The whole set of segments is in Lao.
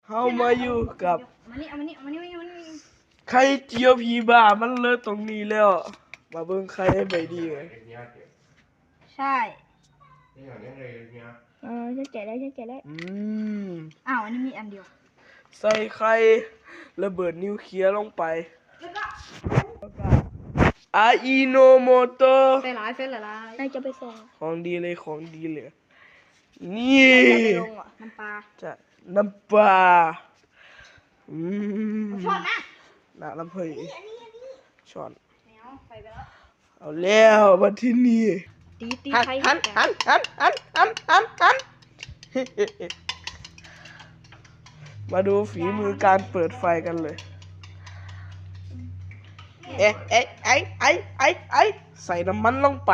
ເຮົາມາຢູ່ກັບ ມານີ້ ເອົາມານີ້ ເອົາມານີ້ ມານີ້ ມານີ້ ໄຂ່ຈຽວຜີບ້າ ມັນເລີດຕົງນີ້ແລ້ວ. ມາເບິ່ງໄຂ່ໃບດີກວ່າ. ໃຊ່ ເອີ ເຮັດແກະໄດ້ ເຮັດແກະໄດ້. ອືມ ອ້າວ ອັນນີ້ມີອັນດຽວ. ໃສ່ໄຂ່ລະເບີດນິວເຄຍລົງໄປ ອາອີໂນໂມໂຕ ໃສ່ຫຼາຍ ໃສ່ຫຼາຍໆ ໃຫ້ຈະໄປສ່ອງ ຂອງດີເລີຍ ຂອງດີເລີຍ. ນີ້ ໃສ່ໄປລົງ ນ້ຳປາ ຈະ ນ້ຳປາ. ອືມ ຊ້ອນມາ ນະລຳເຮີຍ ນີ້ ອັນນີ້ ອັນນີ້ ຊ້ອນ ແມວ ໃສ່ໄປແລ້ວ. ເອົາແລ້ວ ບັດທີນີ້ ຕີ ຕີ ຫັ້ນ ໄຂ່ ຫັ້ນ ຫັ້ນ ຫັ້ນ ມາດູຝີມືການເປີດໄຟກັນເລີຍ. ເອ ເອ ໄອ ໄອ ໄອ ໄອ ໃສ່ນ້ຳມັນລົງໄປ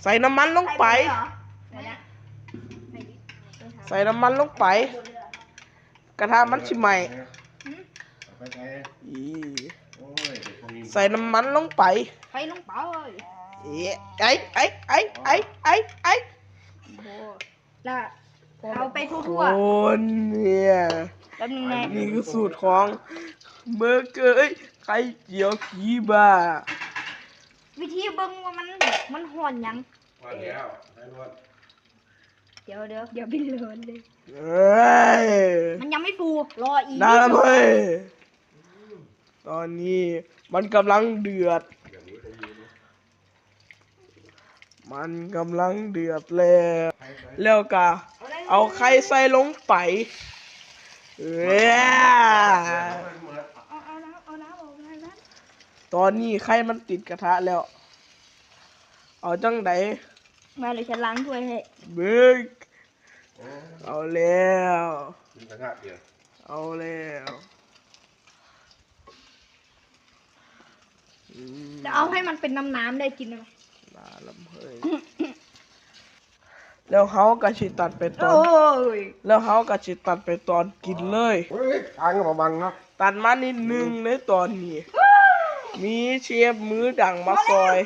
ໃສ່ນ້ຳມັນລົງໄປ ໃສ່ໄປເລີຍເຫລໍ? ໃສ່ນ້ຳມັນລົງໄປ ກະທະມັນຊິໄໝ້. ຫືມ? ເອົາໄປໃສ່ ອີ ໂອ້ຍ ໃສ່ນ້ຳມັນລົງໄປ ໃສ່ລົງໄປ ເອ ໄອ ໄອ ໄອ ໄອ ໄອ ບໍ່ ລະເອົາໄປທົ່ວໆ ຄົນເນຍ. ແປັບໜຶ່ງນະ ນີ້ຄືສູດຂອງເບີເກີ ເອີຍ ໄຂ່ຈຽວຜີບ້າ. ວິທີເບິ່ງວ່າມັນ ມັນຮ້ອນຫຍັງ ຮ້ອນແລ້ວ ໃສ່ລົງ. ດຽວ ດຽວ ດຽວບິນໂລນເລີຍ ເອີຍ ມັນຍັງໄມ່ຟູ ລໍອີກ ນະເວີຍ. ຕອນນີ້ມັນກຳລັງເດືອດ ມັນກຳລັງເດືອດແລ້ວ ແລ້ວກະເອົາໄຂ່ໃສ່ລົງໄປ. ເອີຍ ເອົາ ເອົານ້ຳ ເອົານ້ຳອອກມາ ຕອນນີ້ໄຂ່ມັນຕິດກະທະແລ້ວ ເອົາຈັ່ງໃດ? ມາ ດຽວຈະລ້າງຖ້ວຍໃຫ້ ເບິ່ງ ເອົາແລ້ວ ເອົາແລ້ວ ອືມ ຈະເອົາໃຫ້ມັນເປັນນ້ຳໆ ໄດ້ກິນໄດ້ໄໝ? ນະລຳເຮີຍ ແລ້ວເຮົາກະຊິຕັດໄປຕອນ ໂອ້ຍ ແລ້ວເຮົາກະຊິຕັດໄປຕອນກິນເລີຍ. ເຮີ້ຍ ທາງກະບໍ່ບັງເນາະ ຕັດມານິດໜຶ່ງເລີຍຕອນນີ້ ມີເຊຟມືດັງມາຊ່ອຍ.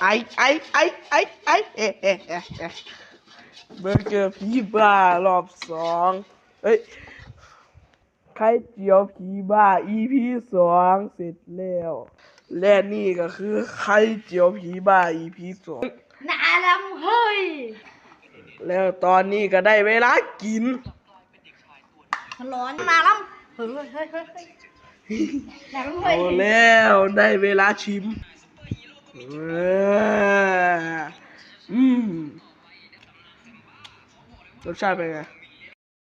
ໄອ ໄອ ໄອ ໄອ ໄອ ເອ ເອ ເອ ເອ ເບີເກີຜີບ້າລອບສອງ ເອີຍ ໄຂ່ຈຽວຜີບ້າ ອີພີສອງ ເສັດແລ້ວ ແລະນີ້ກະຄືໄຂ່ຈຽວຜີບ້າ ອີພີສອງ ນະລຳເຮີຍ. ແລ້ວຕອນນີ້ກະໄດ້ເວລາກິນ ມັນຮ້ອນ ນະລຳ ເຮີ້ຍ ເຮີ້ຍ ເຮີ້ຍ ນະລຳເຮີຍ. ເອົາແລ້ວ ໄດ້ເວລາຊິມ ເອີ ອືມ ລົດຊາດເປັນໄງ?